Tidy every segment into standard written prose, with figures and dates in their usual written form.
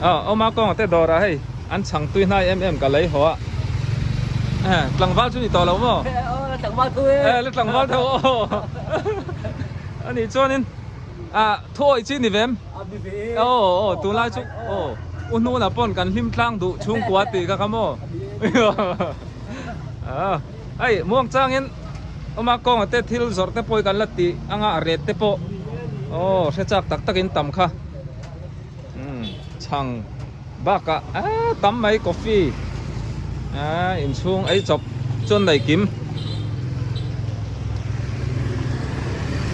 Awma kawnga te dawrah hei an chhang tui hnai em em ka lei haw a. Tlangval chu ni tawh lo maw? Aw, tlangval tho e. La tlangval tho aw. Ani chuanin ah thuawih chi ni vem? A ni ve e. Aw aw tunlai chu aw u hnuna pawn kan hlim tlang duh chhungkua tih ka kha maw? Hei muang changin awma kawnga te thil zawrh te pawh hi kan la tih anga a ret te pawh aw hre chak tak takin tam kha. Umm chhang bakah eee tam mai coffee eee inchhung ei chawp chuan nei kim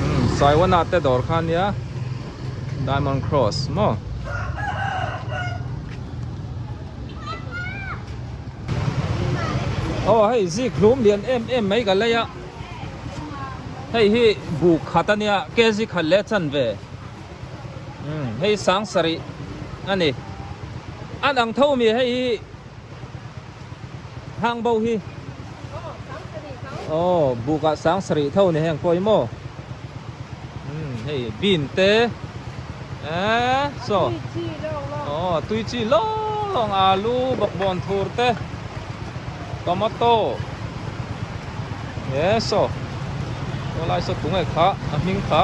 umm Saiwana te dawr kha ania Diamond Cross maw. Aw hei zik hlum lian em em mai ka lei a hei hi buk khat ania kg khat leh chanve. Umm hei sang sarih a ni an ang tho mi hei hi hang bo hi aw bukah sang sarih tho ni heng pawh hi maw umm hei bean te eee saw aw tui chi lawng lawng alu bawkbawn thur te tomato he saw saw lai saw tunge kha a hming kha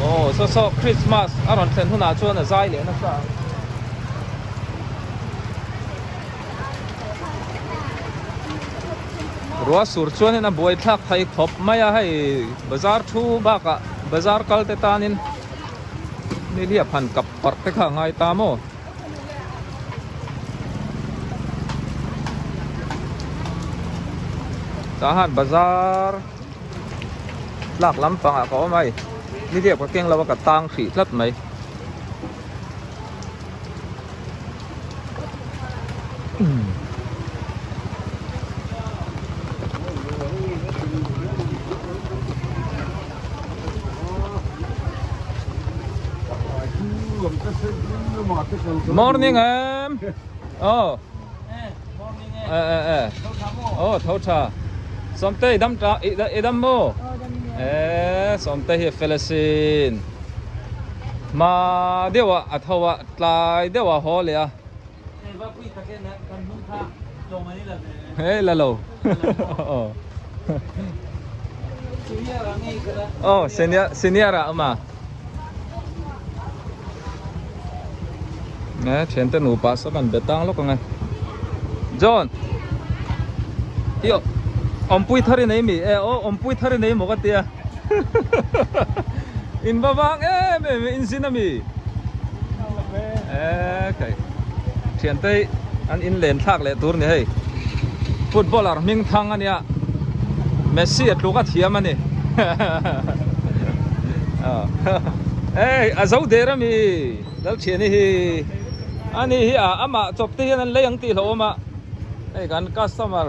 aw saw saw Christmas a rawn thlen hunah chuan a zai leh nasa ang. Ruah sur chuanin a buai thlak thei khawp mai a hei bazar thu bakah bazar kal te tanin nihliap han kap parh te kha a ngai ta maw. Tahan bazar tlak lampangah ka awm a hei nihliap ka keng lo a ka tang hrih tlat mai. Morning em. Oh. Eh eh eh. Oh tho tha. Somte dam ta i dam mo. Eh Somte hi felasin. Ma deuha a tho a tlai deuha haw leh a. He la lo. Oh senior senior a awm a. Nge thiante nupa saw kan be tang lawk ang e. John. I awmpui thar i nei mi? E aw awmpui thar i nei maw ka tia. In va vang em em in zin ami? E kai. Thiante an in len thlak leh tur ni hei. Footballer hming thang ania. Messi a tluk a thiam ani. Ei a zo der ami Lalthiani hi. Ani hi a amah chawp te hian an lei ang tih hlauhawm a. Hei kan customer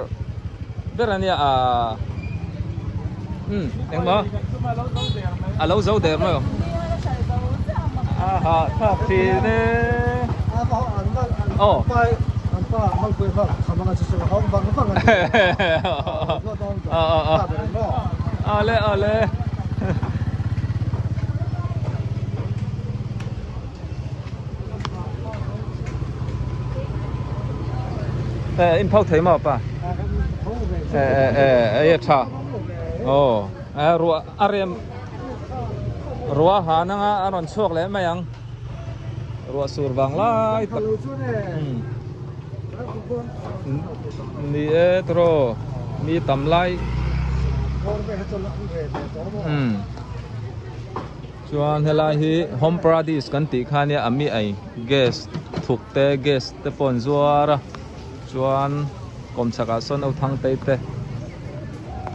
ber ania a umm engmaw a lo zo der mai aw a hah thlak thin e aw ale ale Eh in phau thei maw pa eh eh eh ei a tha aw eh ruah a rem ruah ha nanga a rawn chhuak leh mai ang ruah sur vang lai tak ni e tawraw mi tam lai umm. Chuan helai hi Home Paradise kan tih kha nia a mi ei gas thuk te gas te pawh an zuar a chuan kawmchhak ah sawn authang tei te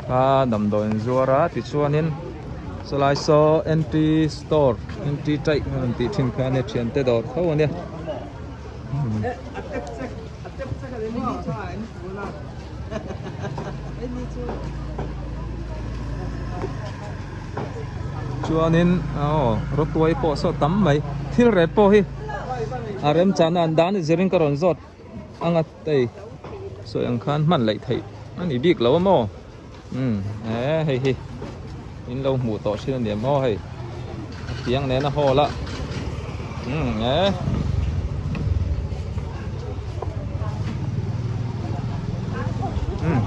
kha damdawi an zuar a tichuanin sawlai saw NT store NT taih an rawn tih thin kha ania thiante dawr tho ania. Chuanin aw rawtuai pawh saw tam mai thil rep pawh hi a remchana an dan zirin ka rawn zawt anga tei sawi ang khan hman laih theih a ni bik lo a maw umm eh hei hi in lo hmuh tawh thin a ni maw hei a tiang nen a hawl a umm eh.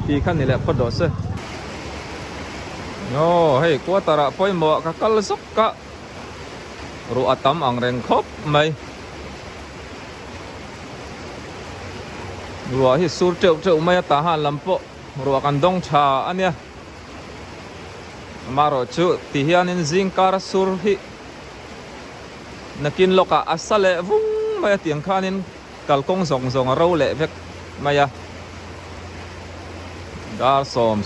Ti kha ni leh phawt rawh se. Aw hei quarter ah pawimawh ka kal zawk a, ruah a tam ang reng khawp mai. Ruah hi sur teuh teuh mai a tah han lam pawh ruah kan dawng tha a nia. Amaherawh chu ti hianin zingkar sur hi nakin lawkah a sa leh vung mai a tiang khanin kalkawng zawng zawng a ro leh vek mai a. Dar 11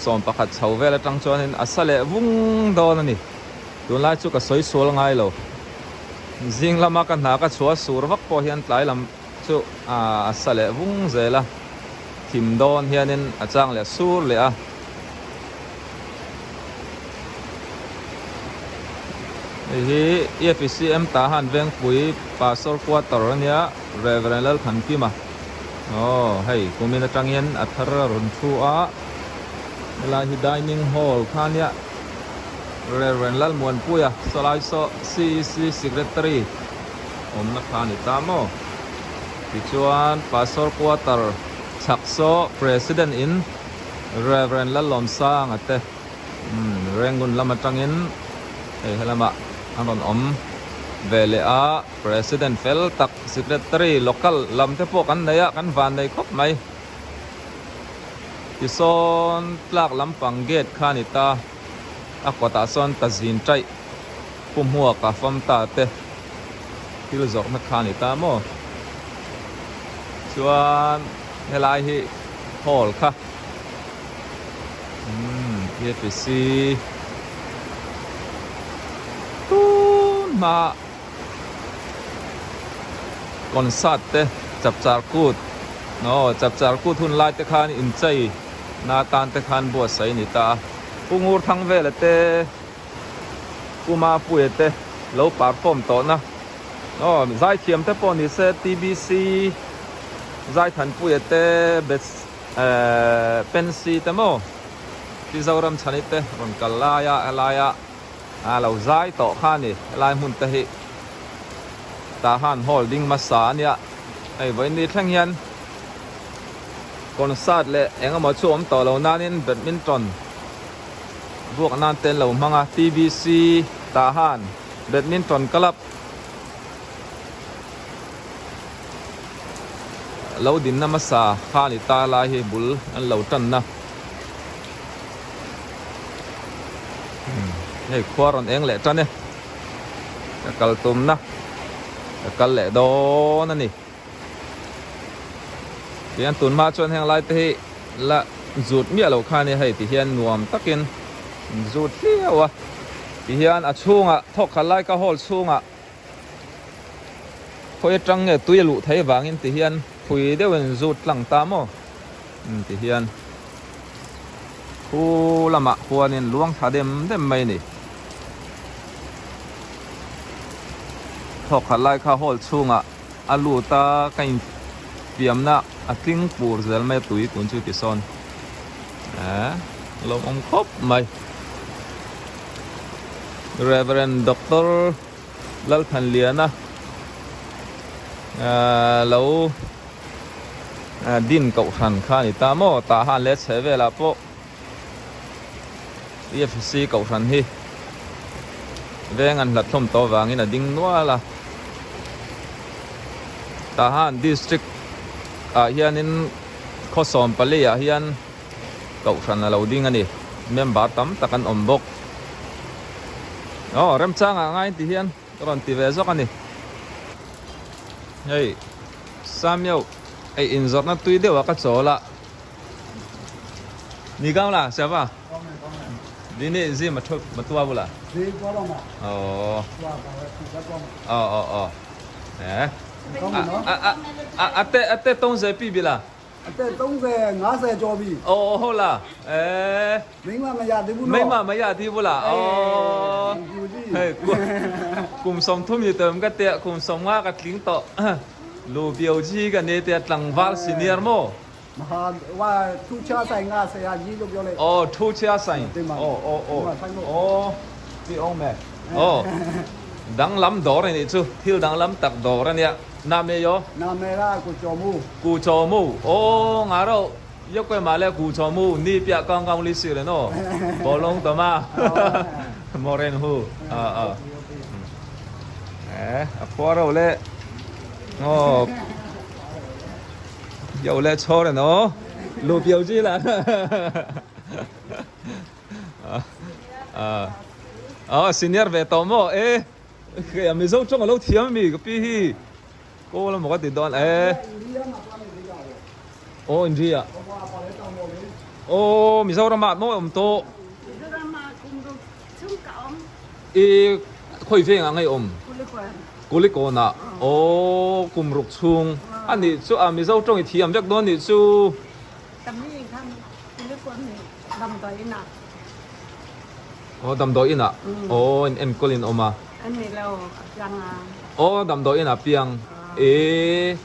chho vel atang chuanin a sa leh vung dawn a ni. Tunlai chu ka sawi sual ngai lo. Zing lama ka hna ka chhuah sur vak pawh hian tlai lam chu a sa leh vung zel a, thim dawn hianin a chang leh sur leh a. Hei hi EFCM Tahan Vengpui Pastor Quarter a nia, Reverend Lalthankima. Aw hei kumin atangin a thar a rawn thu a, helai hi dining hall kha a nia. Rev. Lalmuanpuia sawlai saw CEC Secretary awmna kha a ni ta maw? Tichuan Pastor Quarter chhak saw President in Rev. Lallawmsanga te Rengun lam atangin hei helamah an rawn awm ve leh a, President fel tak Secretary local lam te pawh kan nei a, kan van nei khawp mai. Tisawn tlak lampang gate kha a ni ta, a kawtah sawn ta zin taih pu hmuaka fam ta te thil zawrhna kha a ni ta maw? Chuan helai hi hall kha umm APC tun hma. Concert te chapchar kut aw chapchar kut hun lai te khan inchei na atan te khan buatsaih a ni ta a, Pu Ngur Thangvela te Pu Mapuia te lo perform tawh na aw zaithiam te pawh ni se TBC Zaithanpuia te Bets ehh Pensy te maw Pi Zoramchhani te rawn kal laia helaia. A lo zai tawh kha a ni, helai hmun te hi Tahan Hall ding hmasa a nia, hei vawiin ni thleng hian concert leh eng emaw chu awm tawh lo nanin badminton vuak nan te an lo hmang a, TBC Tahan Badminton Club lo dinna hmasa kha a ni ta lai hi bul an lo tanna. Hei khua rawn eng leh tan e ka kal tumna ka kal leh dawn a ni tihian tun hma chuan heng lai te hi la zut miah lo kha a nia hei tihian nuam takin zut hliau a tihian a chhungah thawk khat lai ka hall chhungah khawi atang nge tui a luh theih avangin tihian phui deuhin zut tlang ta maw tihian. Khu lamah khuanin luang thla dem dem mai a ni. Thawk khat lai kha hall chhungah a lut a, ka infiamna a tling pur zel mai a tui tun chu tisawn eh lawmawm khawp mai. Reverend Doctor Lalthanliana eh lo. Din kohhran kha a ni ta maw? Tah han leh chhe velah pawh EFC kohhran hi veng an hlat hlawm tawh avangin a ding nual a. Tah han district ah hianin khawsawm pali ah hian kohhran a lo ding a ni. Member tam tak an awm bawk. Aw remchangah ngai ti hian Ka rawn ti ve zawk a ni. Hei Samuel ei inzawrhna tui deuh ah ka chawl a. Ni gao la sia va? Ni ni zi ma thu ma tua bula. Aw. Aw aw aw. Eh. A a a a te a te tong ze pi bi la. အသက်30 50ကျော်ပြီ အော်ဟုတ်လားအဲ မိန်းမမရသေးဘူးနော် မိန်းမမရသေးဘူးလားအော်ဟဲ့ကုမ်ဆောင်ထုံးရတမ်ကတဲ့ကုမ်ဆောင်ငါကတလင်းတော့လူပြောကြီးကနေတဲ့တလန်ဝါစီနီယာမော မဟာဟွာထူချဆိုင်ကဆရာကြီးလို့ပြောလိုက် အော်ထူချဆိုင်အော်အော်အော်အော်ဒီအောင်မဲအော်ဒန်းလမ်ဒေါ်ရနေချူသီလဒန်းလမ်တက်ဒေါ်ရနေနာမေယော နာမည်ကကိုကျော်မိုး ကိုကျော်မိုးအော်ငါတော့又过马来古草木，你别刚刚你死了喏，不弄的嘛，没人乎，啊啊，哎，破了嘞，哦，又来错了喏，路标志了，啊啊，哦，senior về tàu mò, ê, cái mình dâu trong ở lâu thiếm mi cái pi hi, cô là một cái tiền đòn, ê, ô anh gì ạ? Ô Mizoram ah maw a um tawh? Mizoram ah kum ruk chung ka um. I khawi veng ah ngei um? Kulikawn. Kulikawn ah. Aw kum ruk chung. A nih chu a Mizo tawng i thiam vek dawn nih chu. Tamni in khan Kulikawn nih damdawi in ah. Aw damdawi in ah. Aw in enkawl in awm a. An ni lo a piang a. Aw damdawi in ah piang. E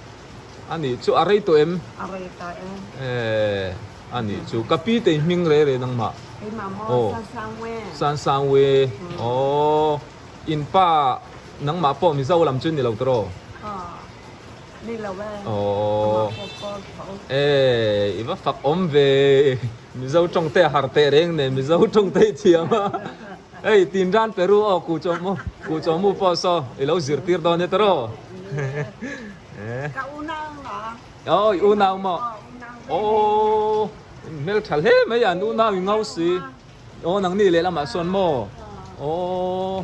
a nih chu a rei tawh em? A rei tawh em. E a nih chu ka pi te hming re re nangmah. Keimah maw Aw San Sang We. San Sang We aw in pa nangmah pawh Mizo lam chu ni lo tawh? Aw ni lo e. Aw Amah pawh kawl tho. E i va fak awm ve Mizo tawng te a har teh reng nen Mizo tawng te i thiam a. Hei tin ran Peru aw ku chaw mu ku chaw mu pawh saw i lo zirtir dawn e tawh. Ka unau nga. Aw i unau maw? Aw hmeltha hle mai an unau i ngau si. Aw nangni lehlamah sawn maw? Aw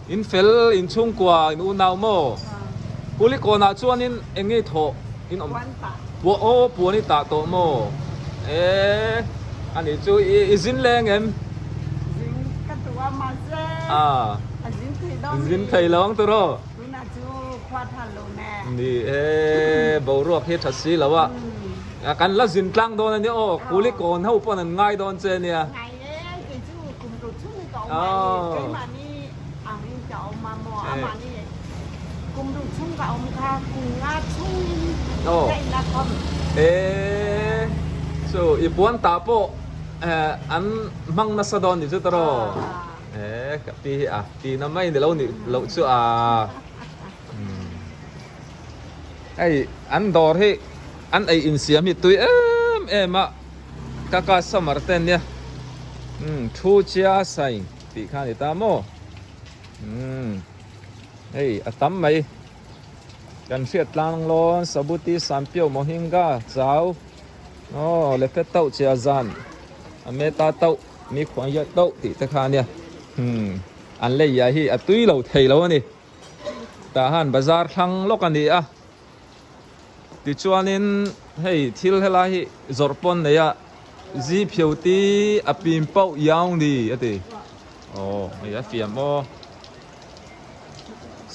in fel in chhungkua in unau maw? Kulikawnah chuanin eng nge thawh in awm? Puan aw puan i tah tawh maw? E ani chu i zin leng em? Zin ka tu a mahse a zin thei dawn mi. Zin thei lo ang tur aw. Tunah chu khua tha lo ne. Ni e boruak hi tha si lo a. Kan la zin tlang dawn a nia aw Kulikawn ho pawn an ngai dawn che nia. Ngai e kei chu kum ruk chung hi ka awm a i keimahni ang in ka awm a maw amahni Kum ruk chung ka um kha kum nga chung in daihnak um. E chu i puan ta pawh an hmang nasa dawn ni chu tawh e ka pi hi a ti na mai ni lo nih loh chu a hei an dawr hi an ei insiam hi tui em em a ka customer te nia thu chia sai tih kha a ni ta maw. Umm hei a tam mai kan hriat tlang lawn sabuti sanpiau mohinga chau aw lephet tauh chia zan a meta tauh mi khuang hiat tauh tih te kha ania umm an lei ah hi a tui lo thei lo a ni tah han bazar thlang lawk a ni a tichuanin hei thil helai hi zawrh pawn nei a zi phiau ti a pim pauh iau ni a ti. Aw hei a fiam aw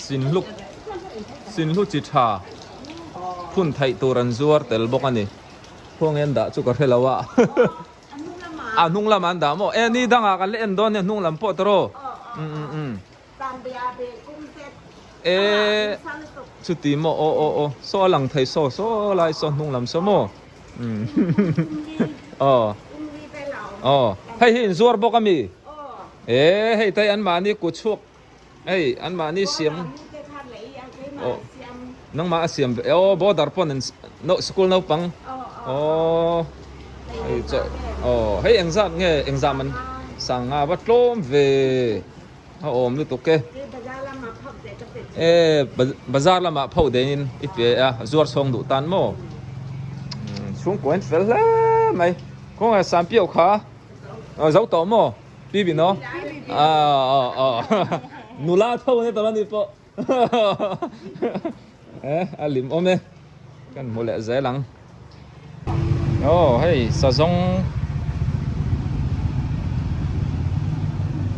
Sinhluk Sinhlu chi tha phun theih tur an zuar tel bawk a ni khuang en dah chu ka hre lo a a hnung lamah an dah maw e ni dangah kan la en dawn nia hnung lam pawh tawh um um um e chuti maw aw aw aw saw a lang thei saw saw lai saw hnung lam saw maw Aw aw hei hi inzuar bawk a mi e hei te an mahni kut chhuak hei an mahni siam aw nangmah a siam ve aw border pawn an no school naupang aw hei chaw aw hei engzat nge engzah man sanga va tlawm ve a awm lutuk e e bazar lamah pho dein i pe a zuar chhawng duh tan maw chhungkaw in fel hle mai khawnge sampiau kha zo tawh maw pi bi no aw aw nula tho ani tawh ani pawh e a lim awm e kan hmu leh zel ang aw hei sazawng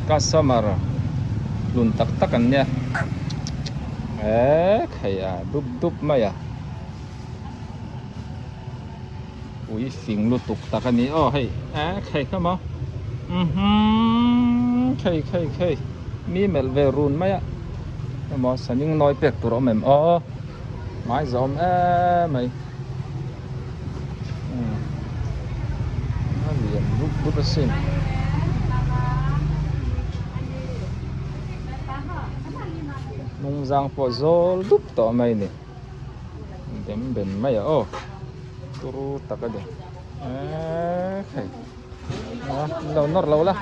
customer hlun tak tak an nia e khai a dup dup mai a ui fing lutuk tak a ni aw hei e khai kha maw khei khei khei mi melh ve run mai a emaw saning nawi pek tur a awm em aw Hmai zawm em mai a lian dup dup asin hnung zang pawh zawl dup tawh mai a ni dem bem mai a aw turu tak a ni. Eee hei min lo nawr lo la.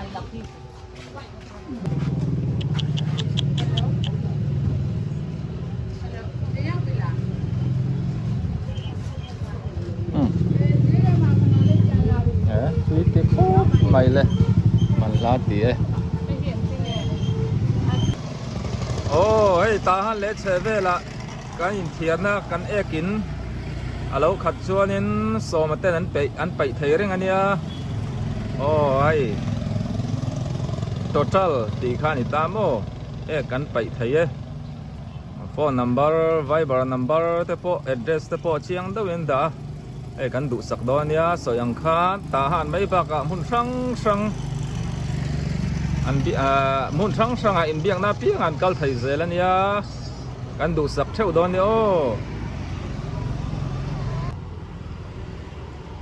Eee tui ti khawp mai le man hla ti e. Aw hei tah han leh chhe velah kan inthiarna kan ek in a lo khat chuanin sawma ten an peih an paih thei reng a nia aw hei total tih kha a ni ta maw ek kan paih thei e phone number viber number te pawh address te pawh chiang deuhin an dah a hei kan duhsak dawn a nia sawi ang khan tah han mai bakah hmun hrang hrang an ahh hmun hrang hrangah inbiakna apiang an kal thei zel a nia. Kan duhsak theuh dawn nia aw.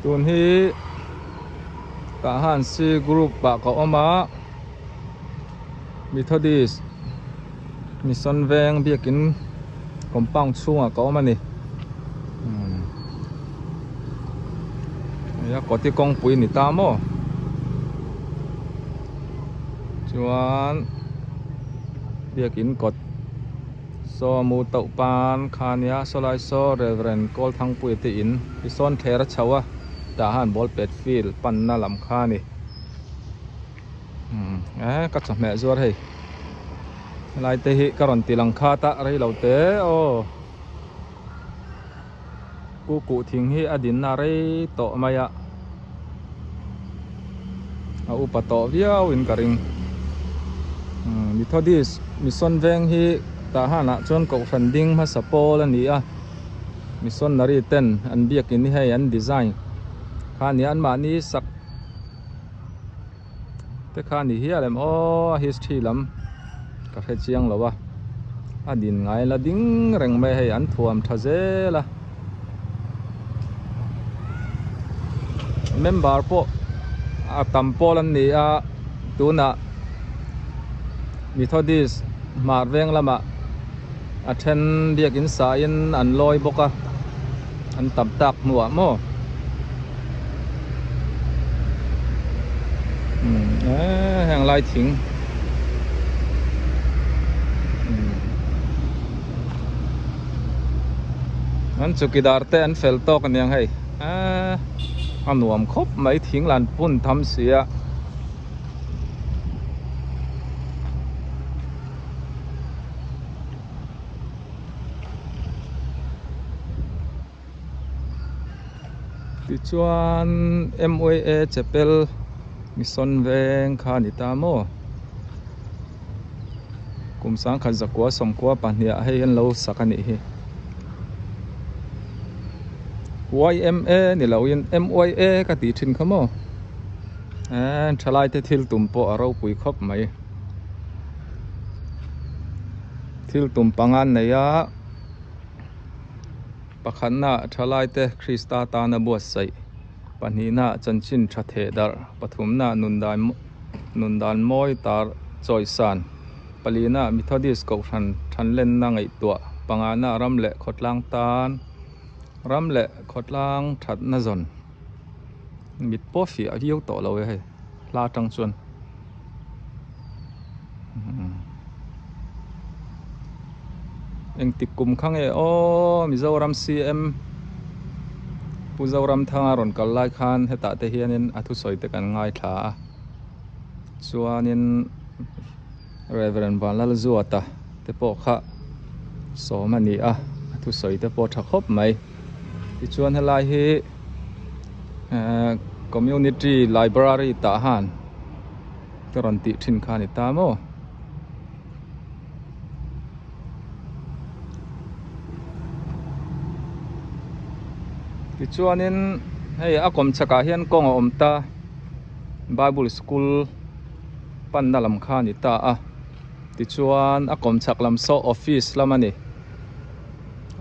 Tun hi tah han C group ah ka awm a Methodist Mission Veng biakin compound chhungah ka awm a ni. Hei a kawti kawngpui ni ta maw chuan biakin kawt saw mu tauh pan kha nia sawlai saw Reverend Kawlthangpuia te in hi sawn thler a chho a tah han ball pet field panna lam kha a ni eh ka chawhmeh zuar hei helai te hi ka rawn ti lang khat a rei lo te aw. Ku kuh thing hi a dinna rei tawh mai a, a upa tawh viau in ka ring. Methodist Mission Veng hi tah hanah chuan kohhran ding hmasa pawl a ni a, missionary ten an biakin hi hei an design kha a ni a, anmahni sak te kha a ni hial em aw a history lam ka hre chiang lo a a din ngai la ding reng mai hei an thuam tha zel a member pawh a tam pawl an ni a tunah Methodist hmar veng lamah a then biakin sahin an lawi bawk a an tam tak hnuah maw eee heng lai thing an chukidar te an fel tawk aniang hei eee a nuam khawp mai thing lan pun tham si a. Tichuan MYA chapel mission veng kha a ni ta maw kum sangkhat zakua sawmkua pahnih ah hei an lo sak a nih hi YMA ni lo in MYA ka tih thin kha maw eee thalai te thil tum pawh a ropui khawp mai. Thil tum panga an nei a, pakhatna thalaite Krista tana buatsaih, pahnihna chanchin tha theh darh, pathumna nundan mawi tar chawisan, palina Methodist kohhran thanlenna ngaihtuah, pangana ram leh khawtlang tan ram leh khawtlang thatna zawn. Mit pawh fiah viau tawh lo e hei hla atang chuan. Engtik kum kha nge aw Mizoram CM Pu Zoramthanga rawn kal lai khan hetah te hianin a thusawi te kan ngaithla a chuanin Reverend Vanlalzuata te pawh kha sawm a ni a a thusawi te pawh tha khawp mai tichuan helai hi ehh community library tah han ka rawn tih thin kha a ni ta maw. Tichuanin hei a kawm chhakah hian kawng a awm ta bible school panna lam kha a ni ta a tichuan a kawm chhak lam saw office lam a ni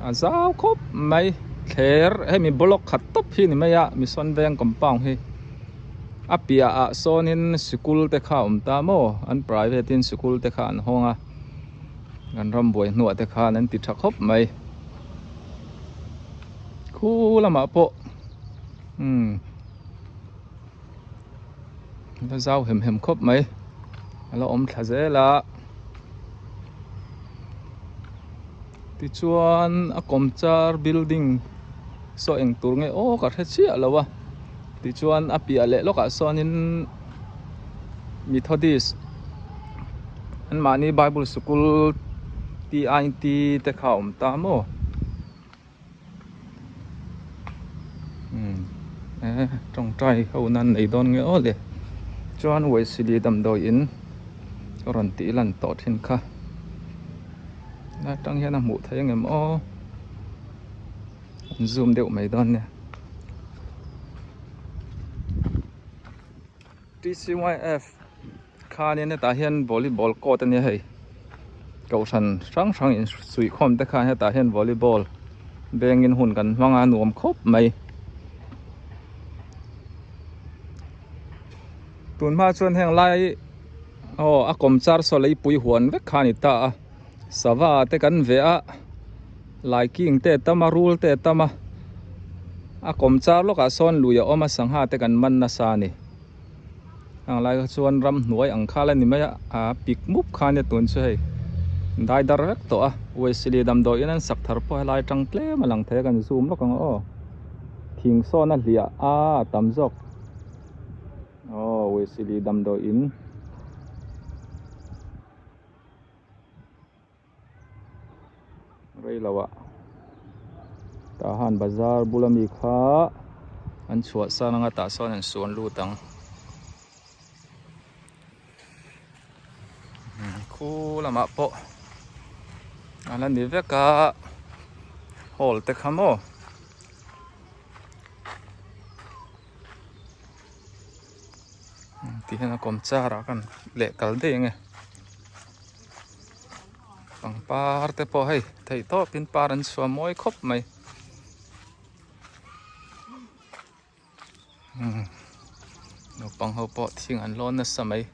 a zau khawp mai thler hemi block khat tawp hi a ni mai a mission veng compound hi. A piahah sawnin sikul te kha a awm ta maw an private in sikul te kha an hawng a kan ram buai hnuah te khan an ti tha khawp mai khu lamah pawh umm. La zau hem hem khawp mai a la awm thla zel a tichuan a kawmchar building saw eng tur nge aw ka hre chiah lo a tichuan a piah leh lawkah sawnin Methodist anmahni bible sikul T_I_T te kha a awm ta maw. Eh tawngtai ho nan nei dawn nge aw le chuan Wesley damdawi in a rawn tih lan tawh thin kha atang hian a hmuh theih ang em aw an zoom deuh mai dawn nia T_C_Y_F khanin hetah hian volleyball court a nia hei kohhran hrang hrang in suihkhawm te khan hetah hian volleyball vengin hun kan hmang a nuam khawp mai tun hma chuan heng lai aw a kawm char saw leipui huan vek kha a ni ta a sava te kan veh a laiking te a tam a rul te a tam a a kawm char lawkah sawn lui a awm a sangha te kan man nasa a ni. Heng lai kha chuan ramhnuai ang kha la ni mai a aa pik mup kha ania tun chu hei dai dar vek tawh a Wesley damdawiin an sak thar pawh helai atang tlem a lang thei a kan zoom lawk ang aw thing sawn a hliah a a tam zawk aw Wesley damdawiin. Reiloah tah han bazar bula mi kha an chhuah san anga tah sawn an suan lut ang khu lamah pawh a la ni vek a hall te kha maw. Ti hian a kawm char ah khan leh kal daih ang e pangpar te pawh hei theih tawp in par an chhuah mawi khawp mai naupang ho pawh thing an lawn nasa mai.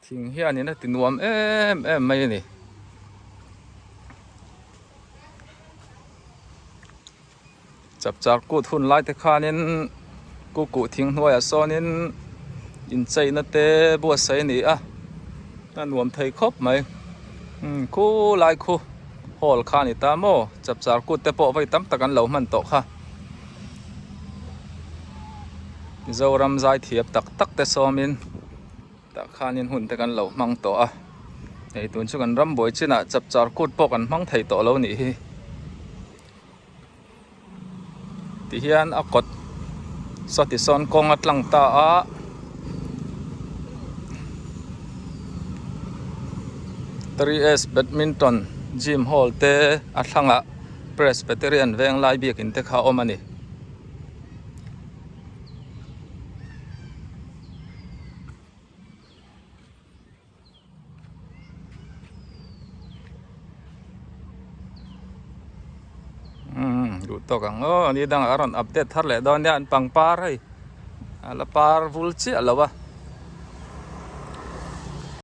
Thing hianin a ti nuam em em mai a ni. Chapchar kut hun lai te khanin kukuh thing hnuaiah sawnin incheina te buatsaih a ni a a nuam thei khawp mai umm khulai khu hall kha a ni ta maw chapchar kut te pawh vawi tam tak an lo hman tawh kha. Mizoram zai thiam tak tak te sawmin tah khanin hun te kan lo hmang tawh a hei tun chu kan ram buai chinah chapchar kut pawh kan hmang thei tawh lo nih hi tihian a kawt saw tisawn kawng a tlang ta a. 3S badminton gym hall te a thlangah Presbyterian veng lai biakin te kha a awm a ni. Umm duh tawk ang aw ni dangah a rawn update thar leh dawn nia an pangpar hei a la par vul chiah lo a.